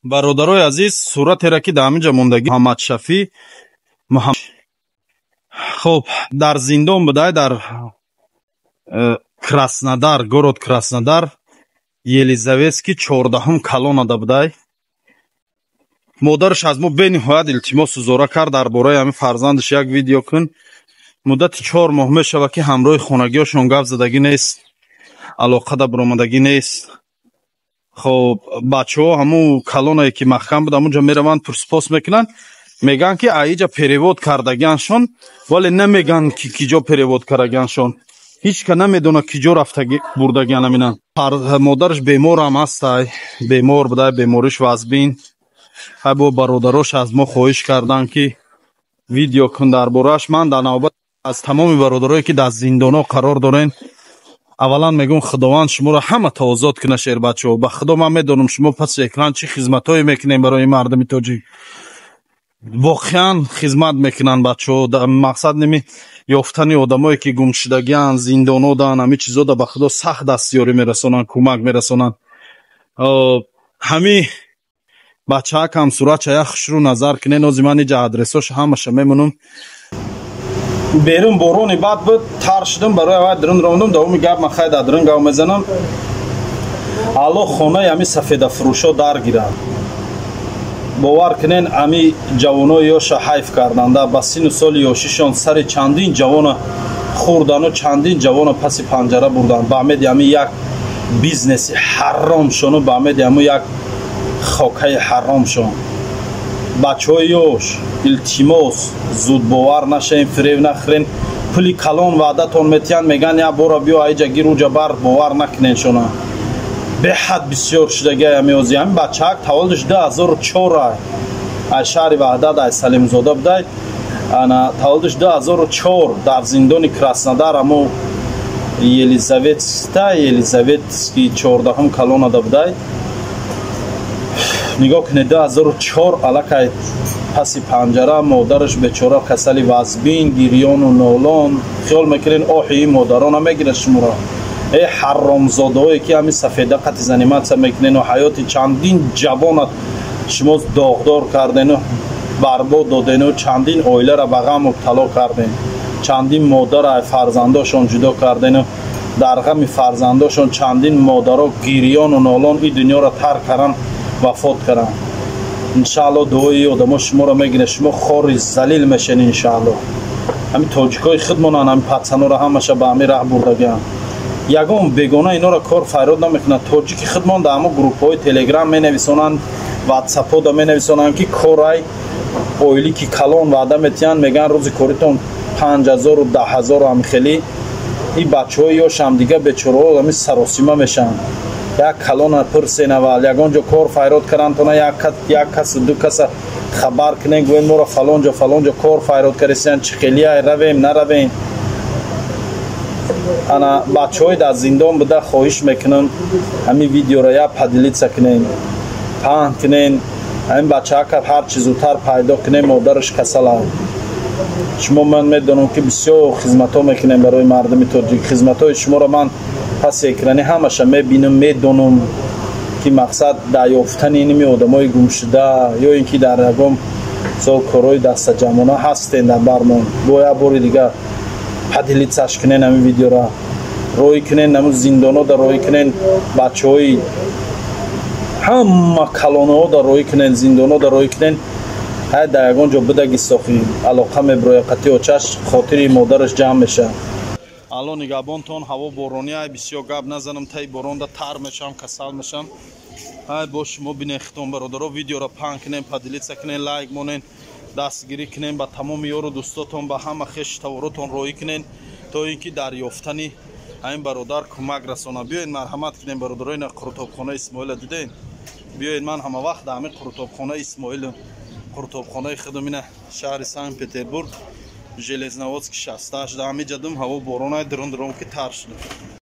Бародарои азиз, суратеро ки дар ҳаминҷа мондагӣ, Муҳаммадшафӣ. Хоб, дар зиндон будай, дар Краснодар, город Краснодар, Елизаветский, 14-ум колонада будай. Модараш аз мо бениҳоят илтимосу зора кард: дар бораи ҳамин фарзандаш як видео кун. Муддати 4 моҳ мешавад, ки ҳамроҳи хонагиҳошон гап задагӣ нест, алоқада баромадагӣ нест. Хоб, бачаҳо ҳамун колонае ки маҳкам буд, ҳамунҷо мераванд, пурсупос мекунанд, мегӯянд, ки аиҷа перевод кардагианшон, вале намегӯянд, ки киҷо перевод кардагианшон. Ҳеҷ ка намедонад, киҷо рафта бурдагиан. Амина модараш беморам ҳастай, бемор будай, бемориш вазбин. Ҳай, бо бародарош аз мо хоҳиш карданд, ки видео кун дар борааш. Ман дар навбат аз тамоми бародарое, ки дар зиндонҳо қарор дорен, аввалан мегӯм: Худованд шуморо ҳамата озод куна. Шербачаҳо, ба Худо, ман медонам, шумо паси экран чӣ хизматҳое мекунем барои мардуми тоҷик. Воқеан хизмат мекунанд бачаҳо. Мақсад ними ёфтани одамое, ки гумшудагианд, зиндонҳо дан, ҳамин чизода, ба Худо, сахт дастёрӣ мерасонанд, кӯмак мерасонанд. Ҳами бачаакам суратша як хушрӯ назар кунен. Ози ман иҷа адресоша ҳамаша мемонам. Берун борони бад буд, тар шудам, барои аввал друн рондум. Давоми гап ман хай дар друн гав мезанам. Алло, хонаи ҳами сафедафурӯшо дар гирад. Бовар кунен, ами ҷавонои ёша ҳайф карданда. Ба сину соли ёшишон сари чандин ҷавона хӯрдану чандин ҷавона паси панҷара бурданд ба амеди ҳами як бизнеси ҳаромшону ба амеди ҳаму як хокаи ҳаромшон. Бачаҳои ёш, илтимос, зудбовар нашавем, фиреб нахӯрен. Пули калон ваъдатон метиҳанд, мегӯянд: «Як бора биё, аиҷа гир, уҷа бар». Бовар накунен шона. Беҳад бисёр шудагиай ҳами ози. Ҳами бачаак таваллудаш 2004, ай шаҳри Ваҳдат, ай Салимзода будай. Ана, таваллудаш 2004, дар зиндони Краснодар, амо Елизаветский, 14-ум колонада будай. Нигоҳ кунед, 2004 аллакай паси панҷара, модараш бечора касали вазбин, гирёну нолон. Хиёл мекунед, оҳи ин модарона мегирад шуморо? Э ҳаромзодаҳое, ки ҳами сафеда қати заниматься мекунену ҳаёти чандин ҷавонат шумо доғдор кардену барбод додену чандин оиларо ба ғам мубтало кардем, чандин модара фарзандошон ҷудо кардену дар ғами фарзандошон чандин модаро гирёну нолон ин дунёро тарк кардан, вафот карданд. Иншаалло, дуои одамо шуморо мегирад, шумо хори залил мешен, иншаалло. Ҳамин тоҷикои худмонанд, ҳамин пацаноро ҳамаша ба ҳамин раҳ бурдагианд. Ягон бегона инора кор файрод намекунад. Тоҷики худмон дар ҳамон группҳои Телеграм менависонанд, Ватсапода менависонанд, ки корай, ойлики калон ваъда метиҳанд, мегӯянд: «Рӯзи коритон 5000-у 10 000-у». Ҳамихелӣ ин бачаҳои ёшам дига бечораҳо ҳами саросима мешаванд. Як калона пурсен аввал, ягон ҷо кор файрод карантона, як касу ду каса хабар кунен, гӯен: «Моро фалон ҷо, фалон ҷо кор файрод кардесиян, чӣ хелияй, равем, наравем?» Ана, бачаҳои дар зиндон буда, хоҳиш мекунам, ҳамин видеоро як поделиться кунен, паҳн кунен. Ҳамин бачаака ҳарчи зудтар пайдо кунем, модараш касала. Шумо, ман медонам, ки бисёр хизматҳо мекунем барои мардуми тоҷик. Хизматҳои шуморо ман паси экрани ҳамаша мебинам, медонам, ки мақсад дар ёфтани иними одамои гумшуда ё ин ки дар ягон сол корҳои дастаҷамъона ҳастен дар бармон. Бо як бори дигар поделиться ш кунен, ҳамин видеора роҳӣ кунен, ҳамун зиндонҳо дар роҳӣ кунен, бачаҳои ҳама калонаҳо дар роҳӣ кунен, зиндонҳо дар роҳӣ кунен. Ҳай, дар ягон ҷо бидаги сохи, алоқа мебироя қати очаш, хотири модараш ҷамъ мешавад. Алло нигаҳбонтон. Ҳаво борони ай, бисёр гап назанам, таи боронда тар мешавам, касал мешавам. Ҳай, бо шумо бинехитон, бародаро. Видеоро паҳн кунен, поделиться кунен, лайк монен, дастгирӣ кунен, ба тамоми ёру дӯстотон, ба ҳама хешу таворотон роҳӣ кунен, то ин ки дар ёфтани ҳамин бародар кӯмак расона. Биёед, марҳамат кунем, бародаро. Ина, қурутобхонаи Исмоила дидем. Биёед, ман ҳама вақт дар ҳамин қурутобхонаи Исмоил, қурутобхонаи худам, ина, шаҳри Санкт Петербург, Железноводский 68, дар ҳамин ҷадум. Ҳаво боронай, дурун дурун ки тар шудам.